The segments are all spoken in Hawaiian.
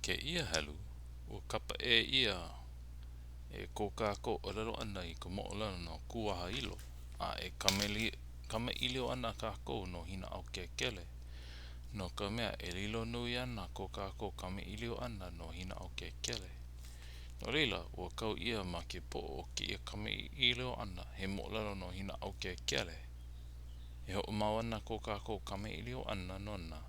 kēia helu, ua kapa ʻē ʻia e ko kākou ʻōlelo ʻana i ka moʻolelo no Kūahailo a e kamaʻilio ana kākou no Hinaʻaukēkele no ka mea e lilo nui ana ko kākou kamaʻilio ʻana no Hinaʻaukēkele. No laila, ua kau ʻia ma ke poʻo o kēia kamaʻilio ʻana he moʻolelo no Hinaʻaukēkele. E hoʻomau ana ko kākou kamaʻilio ʻana nona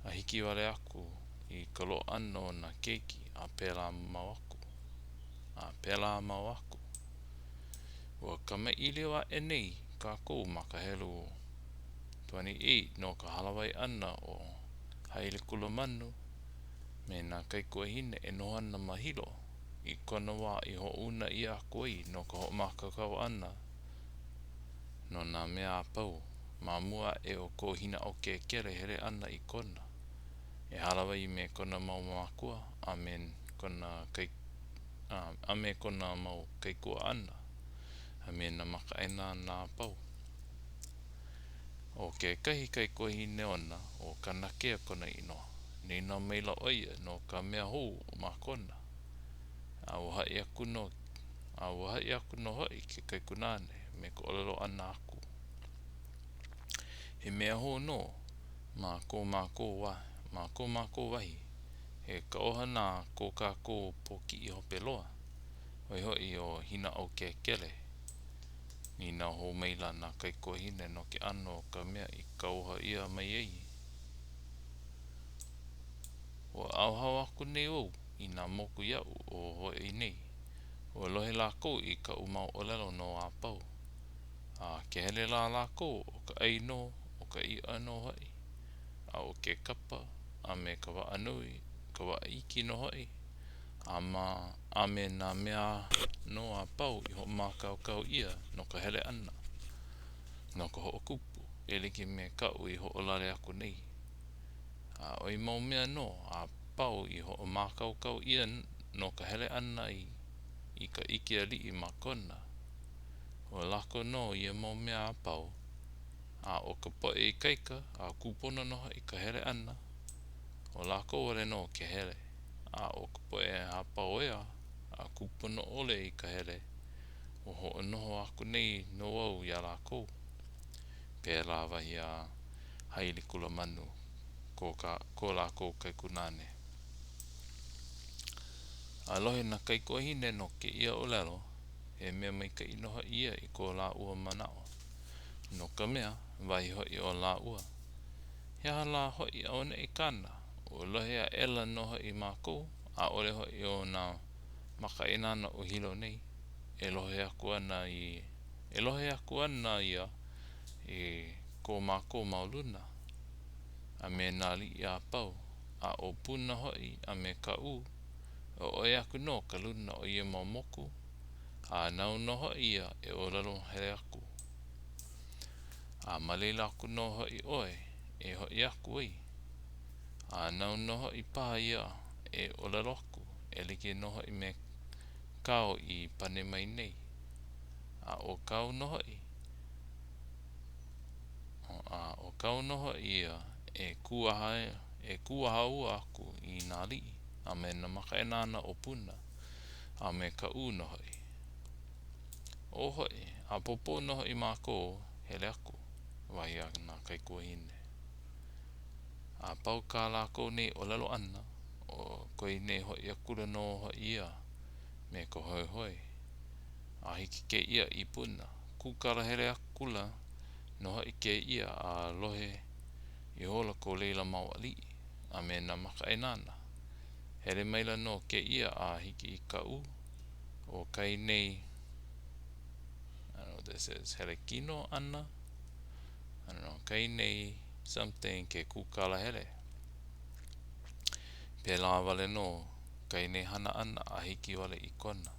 a hiki wale aku i ka loaʻa ʻana o nā keiki a pēlā mau aku. A pēlā mau aku. Ua kamaʻilio aʻe nei kākou ma ka helu 28 no ka hālāwai ʻana o Hailikulamanu me nā kaikuahine e noho ana ma Hilo i kona wā i hoʻouna ʻia aku ai no ka hoʻomākaukau ʻana no nā mea a pau ma mua aʻe o ko Hinaʻaukēkele hele ʻana i Kona e hālāwai me kona mau mākua a me kona kai a me kona mau kaikuaʻana a me nā makaʻāinana a pau. ʻO kekahi kaikuahine ona, ʻo Kanakea kona inoa, nīnau maila ʻo ia no ka mea hou ma Kona. A ua haʻi aku nō a ua haʻi aku nō hoʻi ke kaikunāne me ka ʻōlelo ʻana aku, He mea hou nō ma ko mākou ma ko mākou wahi, he kauoha na ko kākou pōkiʻi hope loa, ʻo ia hoʻi ʻo Hinaʻaukēkele. Nīnau hou maila nā kaikuahine no ke ʻano o ka mea i kauoha ʻia mai ai. Ua ʻauhau aku nei wau i nā moku iaʻu o hoʻi nei. Ua lohe lākou i kaʻu mau ʻōlelo nō a pau. A ke hele lā lākou ʻo ka ʻai nō, ʻo ka iʻa nō hoʻi, a ʻo ke kapa, a me ka waʻa nui, ka waʻa iki nō hoʻi, a ma a me nā mea nō a pau i hoʻomākaukau ʻia no ka hele ʻana, no ka hoʻokupu, e like me kaʻu i hoʻolale aku nei. A ʻoia mau mea nō a pau i hoʻomākaukau ʻia no ka hele ʻana i i ka ʻike aliʻi ma Kona, ua lako nō ia mau mea a pau, a ʻo ka poʻe ikaika a kūpono nō hoʻi ka hele ʻana, ʻo lākou wale nō ke hele, a ʻo ka poʻe hāpauea a kūpono ʻole i ka hele, ua hoʻonoho aku nei nō au iā lākou. Pēlā wahi a Hailikulamanu, ko, ka, ko lākou kaikunāne. A lohe nā kaikuahine no kēia ʻōlelo, he mea maikaʻi nō hoʻi ia i ko lāua manaʻo. No ka mea, wahi hoʻi o lāua, He aha lā hoʻi auaneʻi kāna? Ua lohe aʻela nō hoʻi mākou, ʻaʻole hoʻi ʻo nā makaʻāinana o Hilo nei, e lohe aku ana i e lohe aku ana ia i ko mākou mau luna, a me nā aliʻi a pau, a ʻo Puna hoʻi a me Kaʻū, ʻo ʻoe aku nō ka luna o ia mau moku, a nāu nō hoʻi ia e ʻōlelo hele aku. A ma laila aku nō hoʻi ʻoe e hoʻi aku ai. A nāu nō hoʻi paha ia e ʻōlelo aku, e like nō hoʻi me kāu i pane mai nei. A ʻo kāu nō hoʻi, a ʻo kāu nō hoʻi ia e kūaha, e kūahaua aku i nā aliʻi, a me nā makaʻāinana o Puna, a me Kaʻū nō hoʻi. Ō hoʻi, ʻapōpō nō hoʻi mākou hele aku, wahi a nā kaikuahine. A pau kā lākou nei ʻōlelo ʻana, ʻo koe nei hoʻi akula nō hoʻi ia me ka hoihoi. A hiki kēia i Puna, kūkala hele akula nō hoʻi kēia a lohe ihola ko laila mau aliʻi a me nā makaʻāinana. Hele maila nō kēia a hiki i Kaʻū, ʻo kai nei, I don't know what this is, hele kino ʻana, I don't know, kai nei something ke kūkala hele. Pēlā wale nō kai nei hana ʻana a hiki wale i Kona.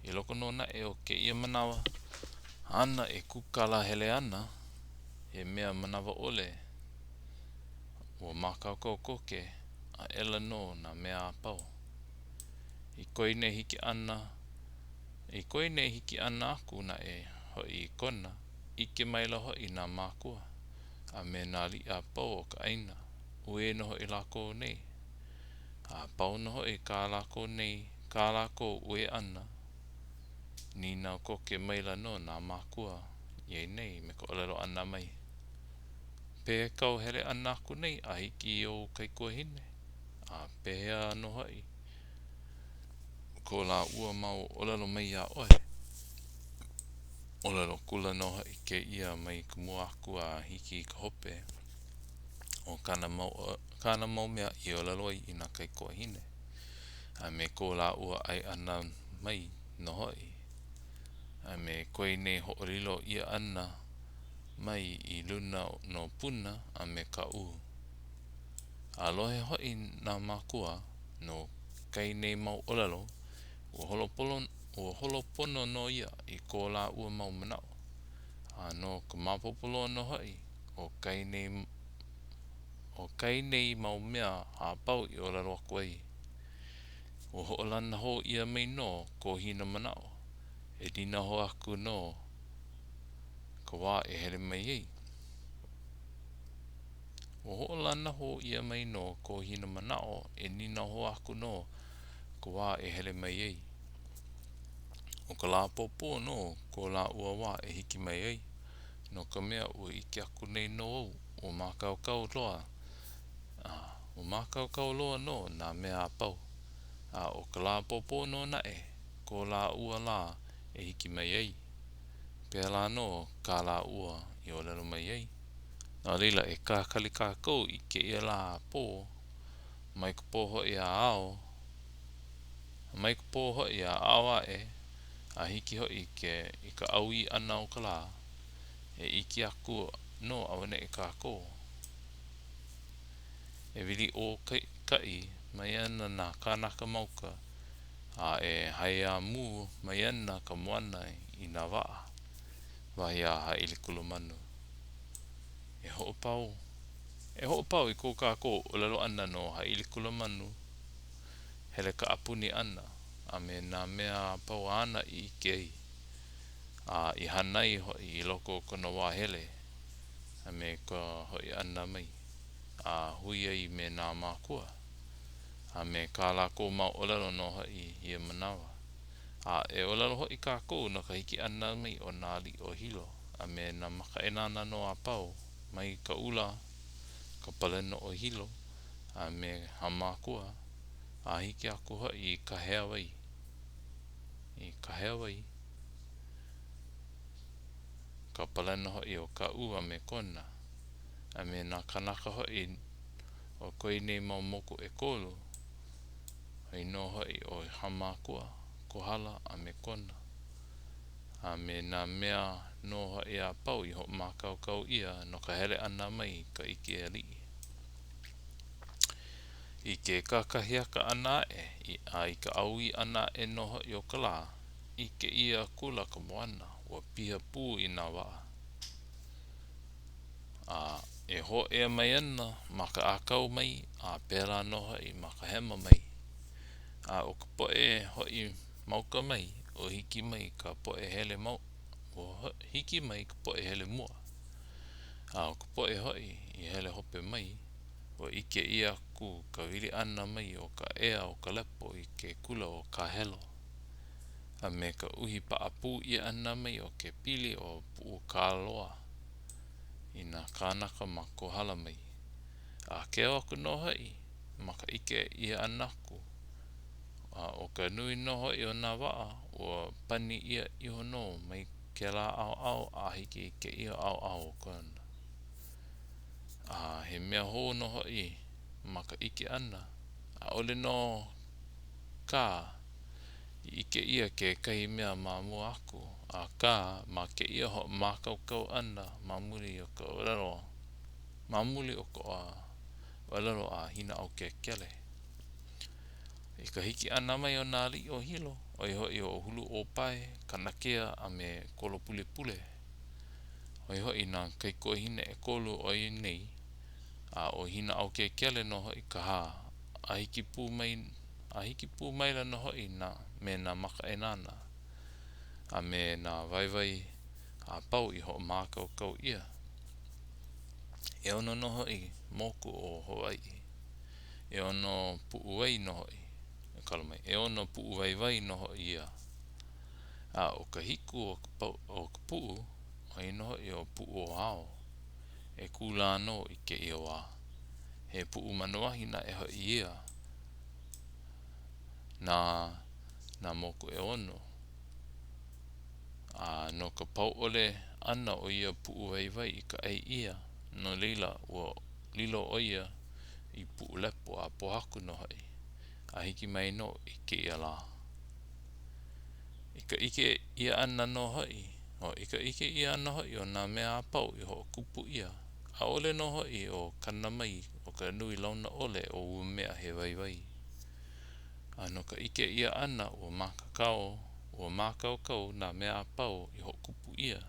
I loko nō naʻe o kēia manawa āna e kūkala hele ana, he mea manawa ʻole, ua mākaukau koke aʻela nō nā mea a pau. I koe nei hiki ʻana, I koe nei hiki ʻana aku naʻe hoʻi i Kona, ʻike maila hoʻi nā mākua, a me nā aliʻi a pau o ka ʻāina, uē nō hoʻi lākou nei. A pau nō hoʻi kā lākou nei, kā lākou uē ʻana, nīnau koke maila nō nā mākua iā ia nei me ka ʻōlelo ʻana mai, Pehea kāu hele ʻana aku nei a hiki i ou kaikuahine? A pehea nō hoʻi ko lāua mau ʻōlelo mai iā ʻoe? ʻŌlelo akula nō hoʻi kēia mai ka mua aku a hiki i ka hope o kāna mau, kāna mau mea i ʻōlelo ai i nā kaikuāhine, a me ko lāua ʻae ʻana mai nō hoʻi, a me ko ia nei hoʻolilo ʻia ʻana mai i luna no Puna a me Kaʻū. A lohe hoʻi nā mākua no kā ia nei mau ʻōlelo, ua holo ua holo pono nō ia i ko lāua mau manaʻo, a no ka maopopo loa nō hoʻi o kā ia nei o kā ia nei mau mea a pau i ʻōlelo aku ai. Ua hoʻolana hou ʻia mai nō ko Hina manaʻo, e nīnau hou aku no ka wā e hele mai ai. Ua hoʻolana hou ʻia mai nō ko Hina manaʻo e nīnau hou aku no ka wā e hele mai ai. ʻO ka lā ʻapōpō nō ko lāua wā e hiki mai ai, no ka mea, ua ʻike aku nei nō au, ua mākaukau loa, a ua mākaukau loa nō nā mea a pau. A ʻo ka lā ʻapōpō nō naʻe ko lāua lā e hiki mai ai. Pēlā nō kā lāua i ʻōlelo mai ai. No laila, e kakali kākou i kēia lā a pō, mai ka pō hoʻi a ao, mai ka pō hoʻi a ao aʻe, a hiki hoʻi i ke i ka ʻaui ʻana o ka lā, e ʻike aku nō auaneʻi kākou. E wili ʻōkaʻi mai ana nā kānaka ma uka, a e haiamū mai ana ka moana i nā waʻa, wahi a Hāʻilikulumanu. E hoʻopau, e hoʻopau i ko kākou ʻōlelo ʻana no Hāʻilikulumanu hele kaʻapuni ʻana a me nā mea a pau āna i ʻike ai a i hana ai hoʻi i loko o kona wā hele a me ka hoʻi ʻana mai a hui ai me nā mākua a me kā lākou mau ʻōlelo nō hoʻi i ia manawa. A e ʻōlelo hoʻi kākou no ka hiki ʻana mai o nā aliʻi o Hilo a me nā makaʻāinana nō a pau mai Kaʻula, ka palena o Hilo, a me Hāmākua, a hiki aku hoʻi i Kaheawai, i Kaheawai, ka palena hoʻi o Kaʻū a me Kona, a me nā kānaka hoʻi o ko ia nei mau moku ʻekolu, ʻo ia nō hoʻi ʻo Hāmākua, Kohala, a me Kona, a me nā mea nō hoʻi a pau i hoʻomākaukau ʻia no ka hele ʻana mai i ka ʻike aliʻi. I ke kakahiaka ʻana aʻe, a i ka ʻaui ʻana aʻe nō hoʻi o ka lā, ʻike ʻia akula ka moana, ua piha pū i nā waʻa. A e hōʻea mai ana ma ka ʻākau mai, a pēlā nō hoʻi ma ka hema mai. A ʻo ka poʻe hoʻi ma uka mai, ua hiki mai ka poʻe hele mau, ua hiki mai ka poʻe hele mua. A ʻo ka poʻe hoʻi i hele hope mai, ua ʻike ʻia aku ka wili ʻana mai o ka ʻea o ka lepo i ke kula o Kāhelo, a me ka uhi paʻapū ʻia ʻana mai o ke pili o Puʻukāloa i nā kānaka ma Kohala mai. A keu aku nō hoʻi ma ka ʻike ʻia ʻana aku, a ʻo ka nui nō hoʻi o nā waʻa, ua pani ʻia iho nō mai kēlā ʻaoʻao a hiki i kēia ʻaoʻao o Kona. A he mea hou nō hoʻi ma ka ʻike ʻana, ʻaʻole nō kā i ʻike ʻia kekahi mea ma mua aku, akā, ma kēia hoʻomākaukau ʻana ma muli o ka ʻōlelo, ma muli o ka ʻōlelo a Hinaʻaukēkele. I ka hiki ʻana mai o nā aliʻi o Hilo, ʻo ia hoʻi ʻo Huluʻōpae, Kanakea, a me Kolopulepule, ʻo ia hoʻi nā kaikuahine ʻekolu o ia nei, a ʻo Hinaʻaukēkele nō hoʻi ka hā, a hiki pū mai, a hiki pū maila nō hoʻi nā, me nā makaʻāinana, a me nā waiwai a pau ihoʻomākaukau ʻia. ʻEono nō hoʻi moku o Hawaiʻi. ʻEono puʻuwai nō hoʻi, kala mai, ʻeono puʻuwaiwai nō hoʻi ia. A ʻo ka hiku o ka o ka puʻu, ʻo ia nō hoʻi ʻo Puʻuohao, e kū lā nō i kēia wā. He puʻu manuahi naʻe hoʻi ia na nā moku ʻeono. A no ka pau ʻole ʻana o ia puʻuwaiwai i ka ʻai ʻia, no laila, ua lilo ʻo ia i puʻu lepo a pōhaku nō hoʻi, a hiki mai nō i kēia lā. I ka ʻike ʻia ʻana nō hoʻi, o i ka ʻike ʻia ʻana hoʻi o nā mea a pau i hoʻokupu ʻia, ʻaʻole nō hoʻi o kana mai o ka nui launa ʻole o ua mea he waiwai. A no ka ʻike ʻia ʻana ua makakau, ua mākaukau nā mea a pau i hoʻokupu ʻia,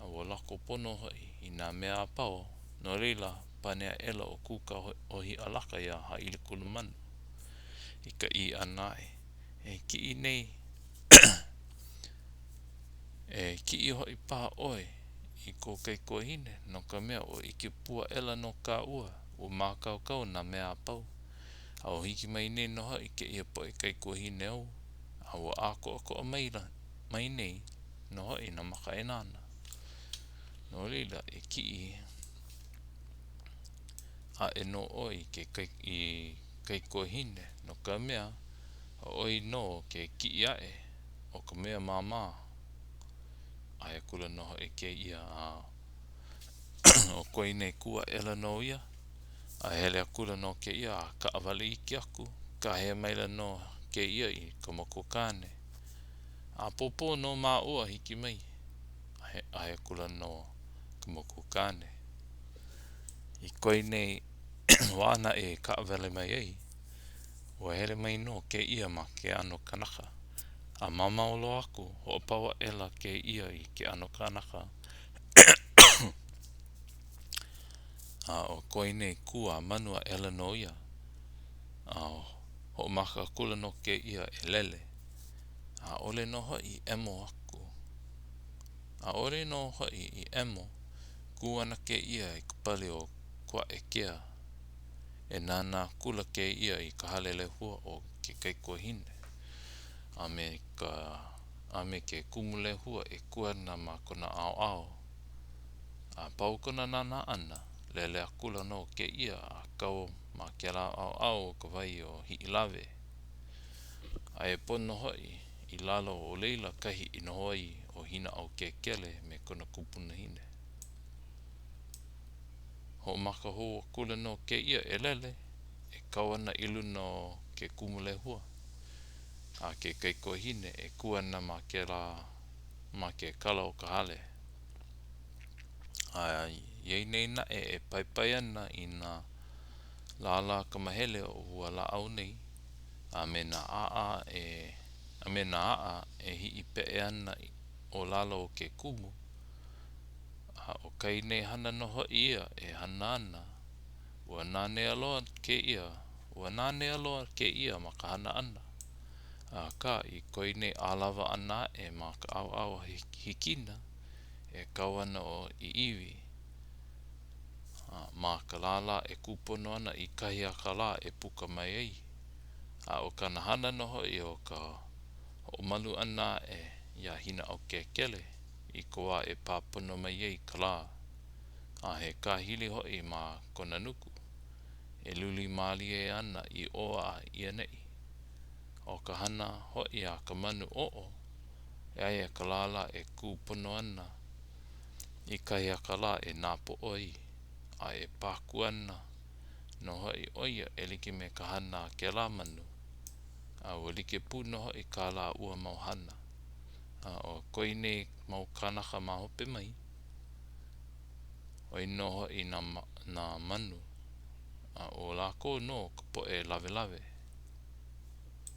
a ua lako pono hoʻi i nā mea a pau, no laila, pane aʻela ʻo Kūkaʻōhiʻalaka iā Hāʻilikūlumanu i ka ʻī ʻana aʻe, E kiʻi nei E kiʻi hoʻi paha ʻoe i kou kaikuahine, no ka mea, ua ʻike pū aʻela nō kāua, ua mākaukau nā mea a pau. A ua hiki mai nei nō hoʻi kēia poʻe kaikuahine ou, a ua ʻākoʻakoʻa maila mai nei nō hoʻi nā makaʻāinana. No laila, e kiʻi aʻe nō ʻoe i ke i kaikuahine, no ka mea, ʻoi nō ke kiʻi aʻe o ka mea māmā. ʻAe akula nō hoʻi kēia a ʻo koe nei kū aʻela nō ia, a hele akula nō kēia a kaʻawale iki aku, kāhea maila nō kēia i ka makuakāne. ʻApōpō nō māua hiki mai. ʻAe akula nō ka makuakāne. I koe nei wā naʻe e kaʻawale mai ai, ua hele mai nō kēia ma ke ʻano kanaka. A mamao loa aku, hoʻopau aʻela kēia i ke ʻano kanaka. A ʻo koe nei kū a manu aʻela nō ia. A hoʻomaka akula nō kēia e lele. ʻAʻole nō hoʻi i ʻemo aku. ʻAʻole nō hoʻi i ʻemo, kū ana kēia i ka pali o Koaʻekea. E nānā akula kēia i ka hale lehua o ke kaikuahine a me ka a me ke kumu lehua e kū ana ma kona ʻaoʻao. A pau kona nānā ʻana, lele akula nō kēia a kau ma kēlā ʻaoʻao o ka wai o Hiʻilawe. Aia pono hoʻi i lalo o laila kahi i noho ai ʻo Hinaʻaukēkele me kona kupunahine. Hoʻomaka hou akula nō kēia e lele, e kau ana i luna o ke kumu lehua a ke kaikuahine e kū ana ma kēlā ma ke kala o ka hale. A iā ia nei naʻe e paepae ana i nā lālā kamahele o ua lāʻau nei, a me nā aʻa e a me nā aʻa e hiʻipeʻe ana o lalo o ke kumu, a ʻo kai nei hana nō hoʻi ia e hana ana, ua nanea loa kēia, ua nanea loa kēia ma ka hana ʻana. Akā, i koe nei ʻalawa ʻana aʻe ma ka ʻaoʻao hikina, e kau ana ʻo ʻIʻiwi ma ka lālā e kūpono ana i kahi a ka lā e puka mai ai. A ʻo kāna hana nō hoʻi ʻo ka hoʻomalu ʻana aʻe iā Hinaʻaukēkele i ka wā e pā pono mai ai ka lā, a he kāhili hoʻi ma kona nuku, e luli mālie ana i ʻō a i ʻaneʻi. ʻO ka hana hoʻi a ka manu ʻoʻo, aia ka lālā e kū pono ana i kahi a ka lā e nāpoʻo ai, a e pākū ana nō hoʻi ʻo ia e like me ka hana a kēlā manu, a ua like pū nō hoʻi kā lāua mau hana. A ʻo koe nei mau kānaka ma hope mai, ʻo ia nō hoʻi nā, nā manu, a ʻo lākou nō ka poʻe lawelawe.